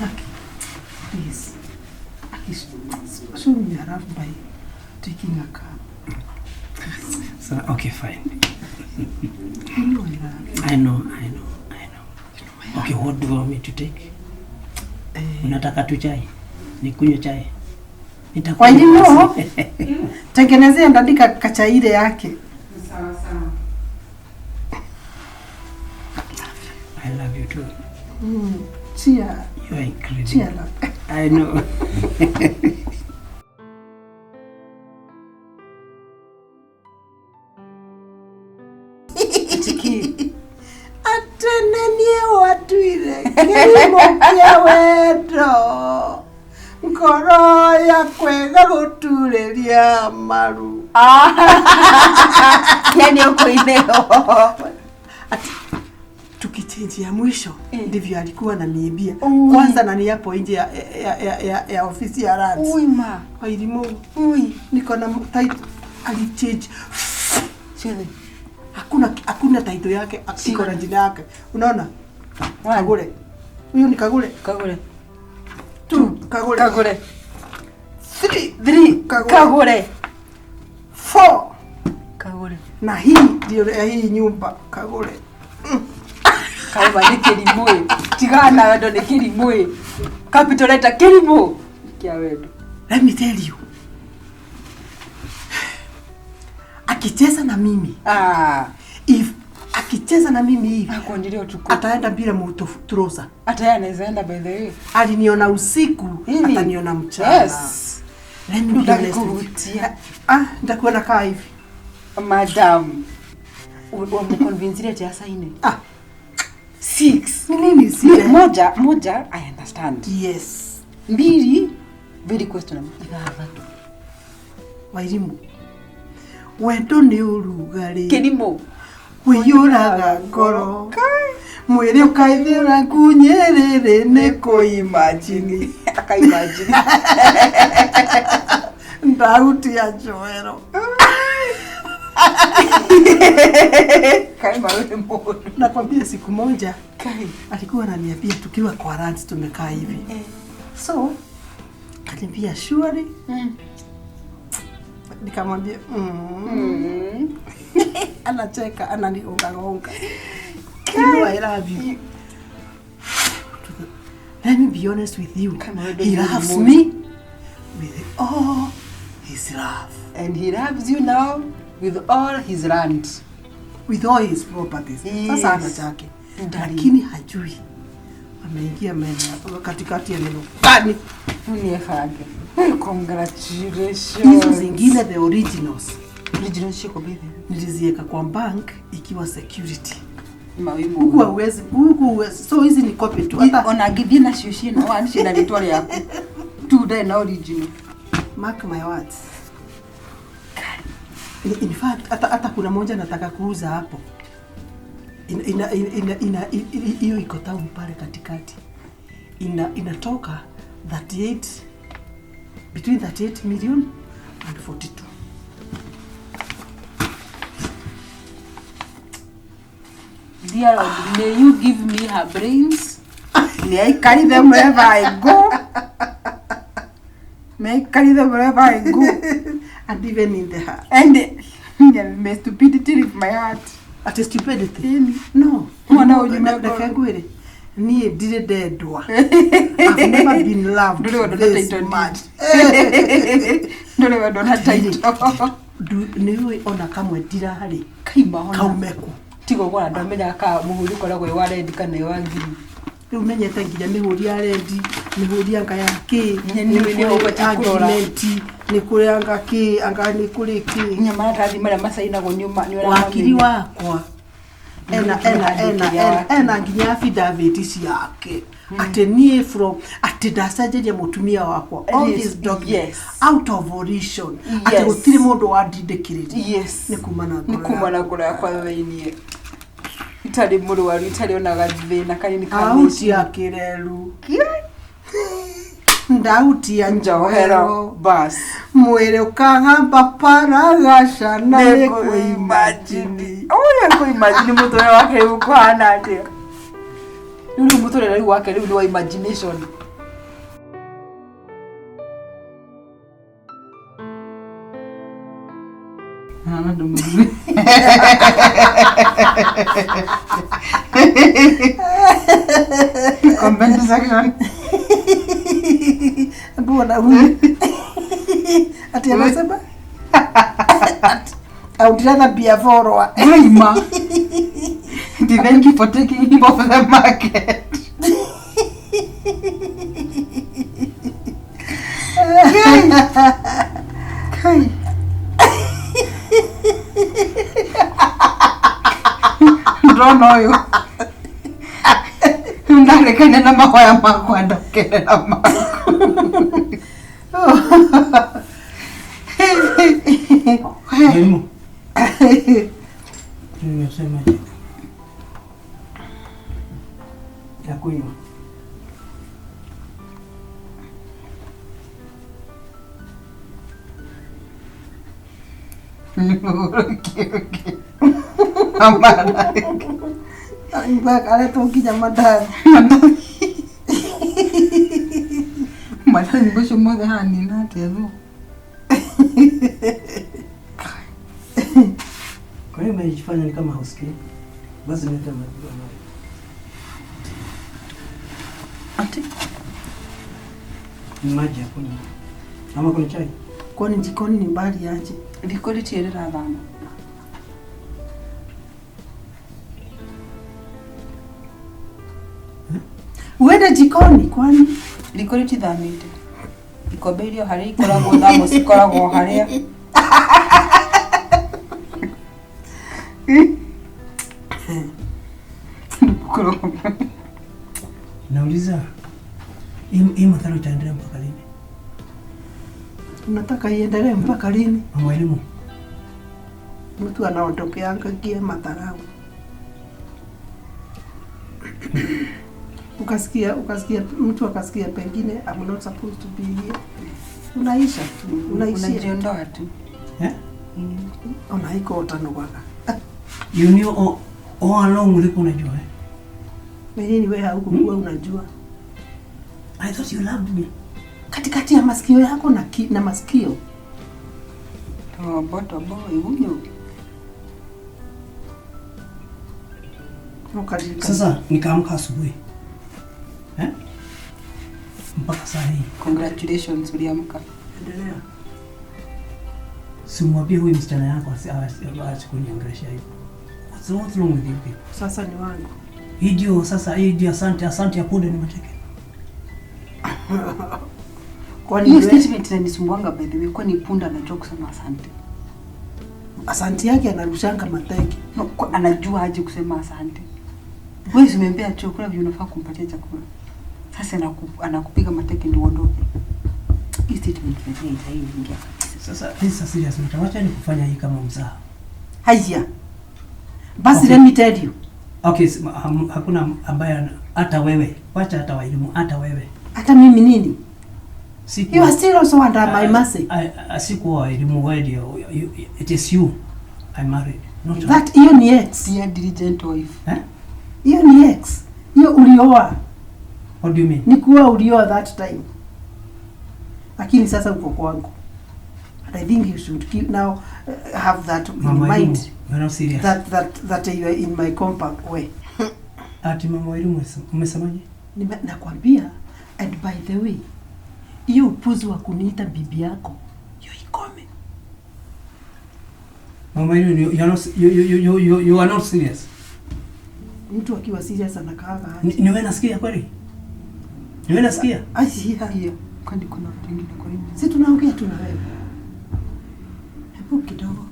Aki, please. Aki, show me your love by taking a cup. So, okay, fine. You know I love you. I know, I know, I know. Okay, what do you want me to take? Unataka tu chai? Nikunywe chai? Nitakunywa Wairimu, basi. Tengenezea ndandika kachaire yake. Sawa sawa. I love you too. Cheer. You are incredible. Cheer up. I know. Atĩ nĩ niĩ watuire kĩrimũ kĩa wendo ngoro yakwa ĩgagũturĩria maru. Yani uko ineo. Ati tukichange ya mwisho ndivyo alikuwa ananiibia Ui. kwanza, na ni hapo nje ya ofisi ya Rats. Ui ma. Wairimu, Ui. niko na title alichange, Chile. hakuna title yake, iko na jina yake, unaona? One. Kagure, huyu ni Kagure. Kagure. Two, Kagure. Kagure. Three, Three. Kagure. Kagure. Four, Kagure. na hii ndio ya hii nyumba, Kagure. Kauma nĩ kĩrimũ ĩ. Tigana na wendo nĩ kĩrimũ ĩ. Capital letter kĩrimũ. Kĩa wendo. Let me tell you, akicheza na mimi, Ah. if akicheza na mimi hivi, Akuonire ũtukũ. ataenda bila muturosa. Hata yeye anaweza enda by the way. Aliniona usiku, Nini? ataniona mchana. Yes. Let me be honest with you. Ndakikuhutia. Ah, nitakuwa nakaa hivi. Madam. Wamconvince ati asaini. Ah, Six. ni nini sile? Moja, moja, I understand. Yes. Mbili, very questionable. Ithathatũ. Wairimu, wendo nĩ ũrugarĩ Kĩrimũ. ũiyũraga ngoro, mwĩrĩ ũkaithĩra ngunyĩrĩrĩ nĩ kũimajini. Akaimagine. Ndahutia njoero. Kaima wewe mũndũ. Nakwambia siku moja Kai. alikuwa ananiambia tukiwa kwa lunch tumekaa hivi, so aliniambia surely, nikamwambia mm. Anacheka, ananigongagonga. You know I love you. Let me be honest with you. Kama wewe He ndio loves mmoja. me with all his love, And he loves you now with all his land. with all his properties. Yes. Sasa ana chake, Ndani. lakini hajui ameingia meno katikati ya neno gani. Uniefage. Congratulations. Hizo zingine the originals Original shiko baby. niliziweka kwa bank ikiwa security. Mawimu. Huku hauwezi, huku huwezi. So hizi ni copy tu. Hata Ona ngithie nacio ciĩna one ciĩna rĩtwa rĩaku. Two ndarĩ na original. Mark my words. In fact, hata kuna moja nataka kuuza hapo. Hiyo iko town pale katikati. Inatoka 38, between 38 million and 42. Dear Lord, may you give me her brains. May I carry them wherever I go. May I carry them wherever I go. And even in the heart. And yeah, may stupidity leave my heart. Ati stupidity. Really? No. Mwana ũyũ nĩ Reke ngwĩre. Niĩ ndirĩ ndendwa. I've never been loved Ndũrĩ wendwo na this title deed. much. Ndũrĩ wendwo na title. Nĩ ũĩ ona kamwe ndirarĩ Kaima ona. kaume kũ. Tiga ũguo ona ndamenyaga ka mũhũri ũkoragwo wĩ wa red kana wĩ wa green. Rĩu menyete nginya mĩhũri ya rendi, mĩhũri anga ya kĩ, Nĩ- nĩ- nĩ ũbatiĩ kũrora. agreement, nĩ kũrĩ anga kĩ, anga nĩ kũrĩ kĩ. Nginya maratathi marĩa macainagwo nĩ ũramamenya. Wakiri wakwa ena ena ena ena ena nginya affidavit ciake atĩ niĩ from atĩ ndacenjeria mũtumia wakwa all Yes, these documents yes. out of volition, atĩ Yes. gũtirĩ mũndũ wandindĩkĩrĩria. Yes. Nĩ kuma na Nĩ ngoro kuma na yakwa. ngoro yakwa thĩiniĩ. Itarĩ mũrwaru, itarĩ ona gathĩna kanini ka Autia kĩreru, ndautia njohero njohero, bas. Mwĩrĩ ũkagamba paragacana nĩ kũimajini. Ũyũ kũimagine mũtũrĩre wake rĩu ũkũhana atĩa? Rĩu mũtũrĩre rĩu wake rĩu nĩ wa imagination. Hana ndũmĩrĩri. Comment section. Mbona huyu ati anasema I would rather be a follower. Ima. Thank you for taking him off the market. Kai. Ndona ũyũ ndarekane na mahoya makwa ndokerera maku. Mwalimu. Nimesema je? Ya kunywa. Aretwo nginya mandathi. Mandathi macio mothe hanina atĩa thũ? Kwa nini umejifanya ni kama hausikii? Basi nilete maji. Ati Ni maji ya kunywa. Ama kuna chai? Kwani jikoni ni mbali aje? Riko rĩtirĩ rĩrathama. Uende jikoni kwani? Riko rĩtithamĩte. Ikombe iria harĩa ikoragwo thamo cikoragwo harĩa. Nauliza hii madhara itaendelea mpaka lini? Unataka iendelee mpaka lini? Mwalimu. Mtu anaondokeanga ngie madharau. Ukasikia mtu akasikia pengine I'm not supposed to be here. Unaisha tu, unaishia. Unajiondoa tu. Eh? Ona iko utanogaga. You knew all along ulikuwa unajua eh? Nini wewe haukuwa unajua? I thought you loved me. Katikati ya masikio yako na masikio. Tobo tobo igunyo. Sasa nikaamka asubuhi. Eh? Mpaka saa hii. Congratulations uliamka. Endelea. Simwambie huyu msichana yako asikuniongelesha hivyo. What's wrong with you people? Sasa ni wangu. Hii ndio sasa, hii ndio asante, asante ya punde ni mateke. Kwani hiyo statement inanisumbuanga by the way, kwani punda anajua kusema asante? Asante yake anarushanga mateke. No, anajua aje kusema asante? Wewe umempea chakula vile unafaa kumpatia chakula. Sasa anakupiga mateke ndio uondoke. Hii statement haitaingia kabisa. Sasa this is serious matter. Wacha nikufanya hii kama mzaha. Haya. Basi okay. Let me tell you. Okay, hakuna ambaye hata wewe. Wacha hata walimu, hata wewe. Hata mimi nini? Siku, you are still also under my mercy. Sikuwa elimu wewe ndio. It is you I married. Not that hiyo ni ex. Dear diligent wife. Eh? Hiyo ni ex. Hiyo ulioa. What do you mean? Ni kuwa ulioa that time. Lakini sasa uko kwangu. And I think you should keep now have that in Mama mind. You are not serious. That you are in my compound way. Ati mama elimu umesemaje? Nakwambia, and by the way, hiyo upuzi wa kuniita bibi yako, hiyo ikome. Mama you are not, you are not serious. Mtu akiwa serious anakaaga aje. Ni wewe nasikia kweli? Ni wewe nasikia? Ai, hiyo. Kwani kuna watu wengine kwa hiyo? Si tunaongea tu na wewe. Hebu kidogo.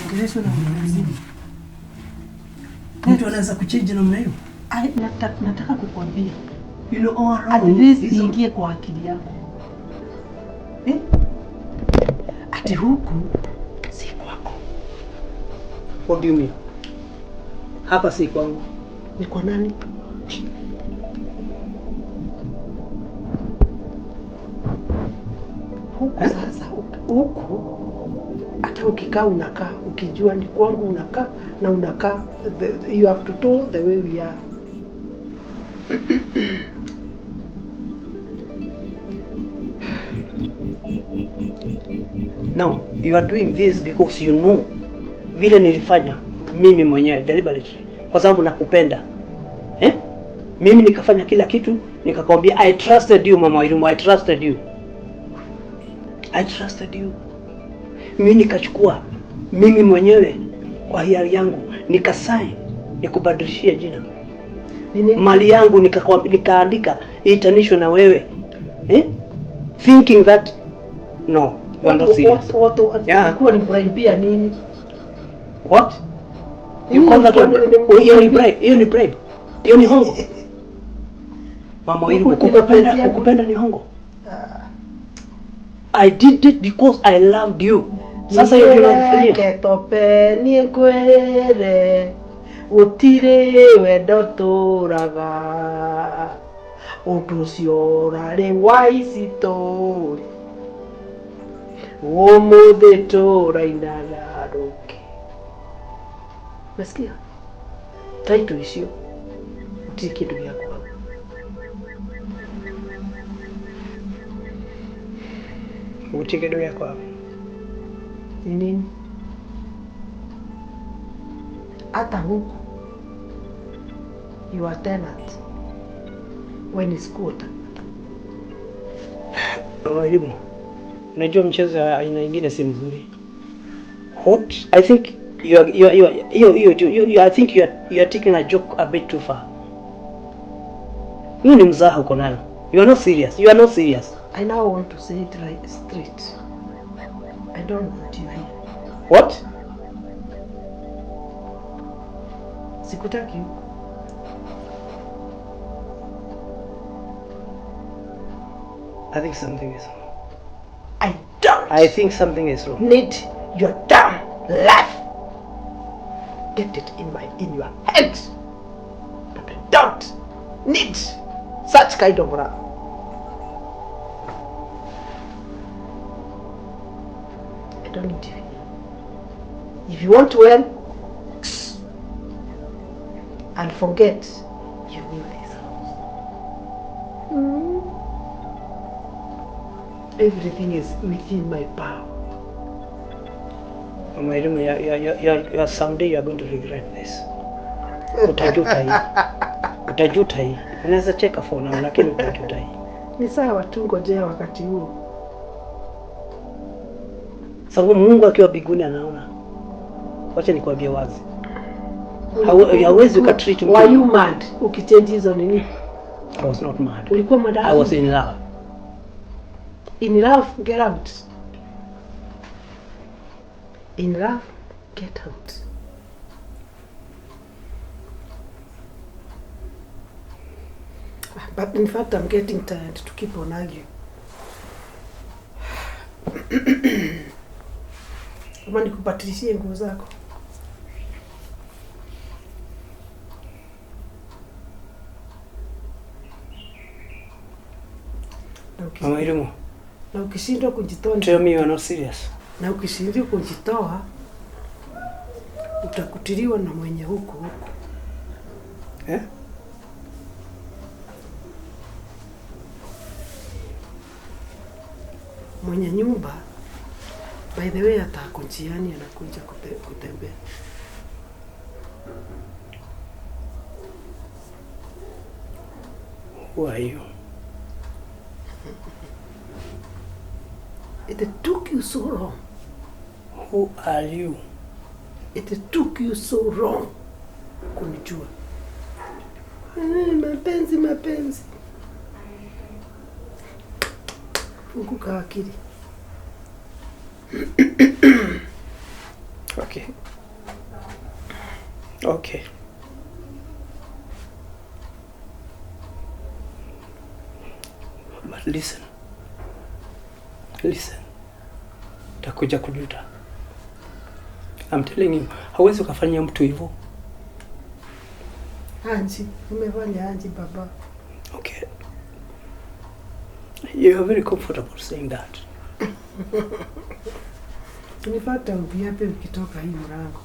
Ongeleshwa na mtu mzima. Mtu anaweza kuchange namna hiyo? Nataka kukwambia. You know, all at least ingie kwa akili yako. Eh? Ati huku si kwako. What do you mean? Hapa si kwangu. Ni kwa nani? Huku sasa, huku hata ukikaa unakaa, ukijua ni kwangu unakaa na unakaa, you have to do the way we are. Now, you are doing this because you know vile nilifanya mimi mwenyewe deliberately kwa sababu nakupenda. Eh? Mimi nikafanya kila kitu, nikakwambia I trusted you, Mama Wairimu, I trusted you. I trusted you. Mimi nikachukua mimi mwenyewe kwa hiari yangu nikasign nikubadilishie jina. Mali yangu nikaandika itanishwe na wewe. Eh? Thinking that no, you are not serious. What, Yeah. kuwa ni bribe nini? What? You call that one? Oh, hiyo ni bribe, hiyo ni bribe. Hiyo ni hongo. Mama Wairimu, kukupenda ni hongo. I did it because I loved you. Sasa hiyo ndio unanifanyia. Ketope niĩ ngwĩre gũtirĩ wendo tũraga ũndũ ũcio ũrarĩ wa ici tũrĩ ũmũthĩ tũrainaga rũngĩ. Umesikia? Title icio gũtirĩ kĩndũ gĩa kwaga. Gũtirĩ kĩndũ gĩa kwaga. Ni nini? Hata huku you are tenant when it's quarter. Mama Wairimu, unajua mchezo ya aina ingine si mzuri. What? I think you are, you are, you are, you, you, you, you, I think you are taking a joke a bit too far. Hiyo ni mzaha uko nayo. You are not serious. You are not serious. I now want to say it right straight. I don't want you here. What? Sikutaki huku. I think something is wrong. I don't I think something is wrong. need your damn life. Get it in your head that I don't need such kind of love. I don't need you here. If you want well, and forget you knew this house. Everything is within my power. Mama Wairimu, someday you are going to regret this. Utajuta hii. Utajuta hii. Unaweza cheka for now, lakini utajuta hii. Ni sawa tu, ngojea wakati huo. Sababu Mungu akiwa mbinguni anaona. Wacha nikwambie wazi. Hauwezi ukatreat mtu. Were you mad ukichange hizo nini? I was not mad. Ulikuwa mad? I was in love. In love, get out. In love, get out. But in fact, I'm getting tired to keep on arguing. Ama nikupatilishie nguo zako. Mama Wairimu, Na ukishindwa kujitoa, tell me you are not serious. Na ukishindwa kujitoa utakutiliwa na mwenye huko huko. Eh? Mwenye nyumba, by the way, atako njiani anakuja kutembea. Who are you? It took you so long. Who are you? It took you so long kunijua. Mapenzi, mapenzi. Funguka akili. Okay. Okay. But listen. Listen. Utakuja kujuta. I'm telling you, hauwezi ukafanyia mtu hivyo. Anji, umefanya anji baba. Okay. You are very comfortable saying that. Unipata ubiape ukitoka hii mlango.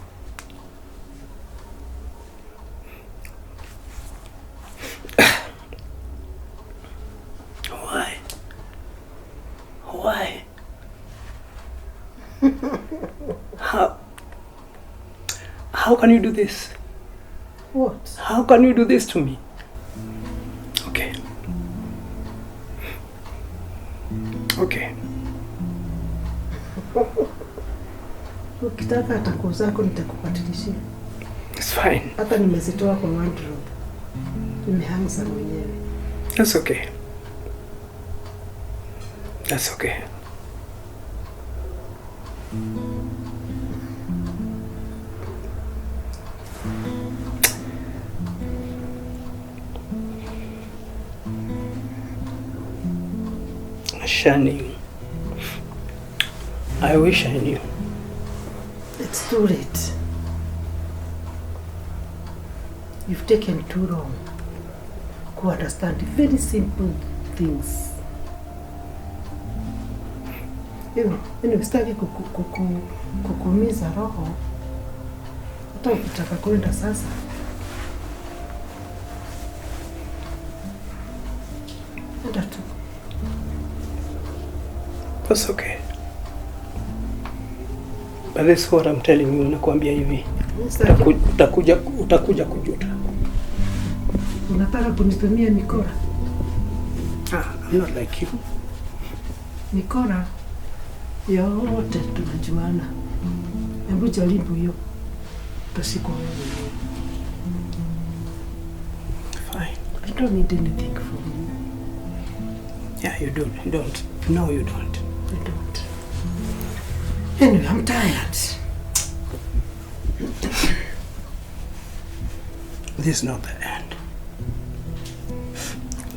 Why? Why? How can you do this? What? How can you do this to me? Okay. Okay. Ukitaka hata nguo zako nitakupatilishia. It's fine. Hata nimezitoa kwa wardrobe. Nimehang za mwenyewe. That's okay. That's okay. Shani, I wish I knew. It's too late. You've taken too long to understand very simple things. Anyway, sitaki kukuumiza roho. Hata ukitaka kwenda sasa. Enda tu. That's okay. But this is what I'm telling you, nakwambia hivi. Utakuja kujuta. Unataka kunitumia mikora? Ah, I'm not like you. Mikora yote tunajuana. Hebu jaribu hiyo. Utashikwa wewe mwenyewe. Fine. I don't need anything from you. Yeah, you don't. You don't. No, you don't. I don't. Anyway, I'm tired. This is not the end.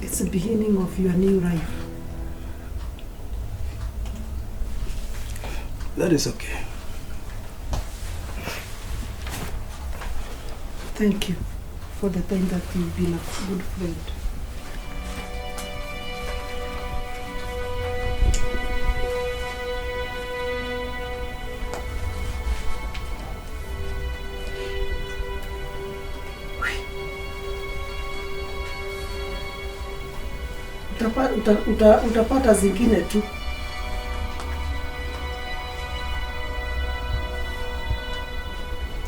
It's the beginning of your new life. That is okay. Thank you for the time that you've been a good friend. Utapata zingine tu.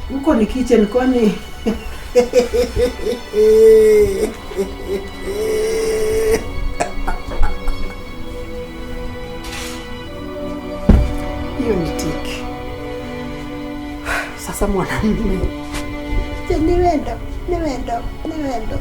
Huko ni kitchen kwani? Hiyo ni tiki. Sasa mwanamume. Ni wendo, ni wendo, ni wendo.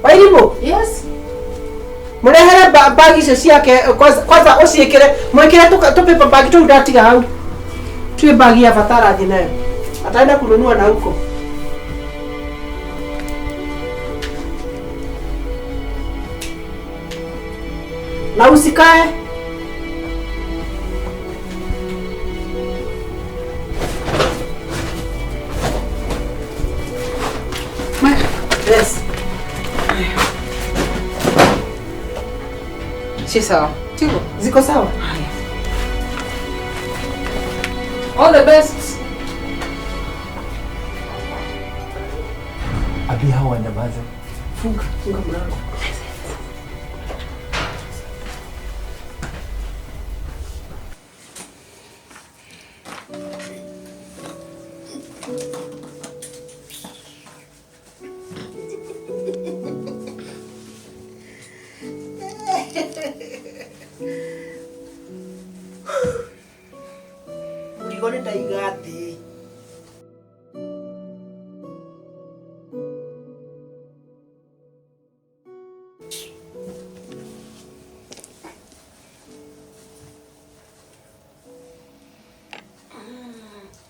Wairimu. Yes. Murehere bagi icio ciake kwanza uciikire mwikire tu paper bag tu ndatiga hau. Tuwe bagi ya bata arathi nayo. Ataenda kununua na huko. Na usikae. Yes. Si sawa. Tiko. Ziko sawa? Haya. All the best. Abi hawa wanyamaze. Funga, funga mlango. Mũrigo nĩ ndaiga thĩ.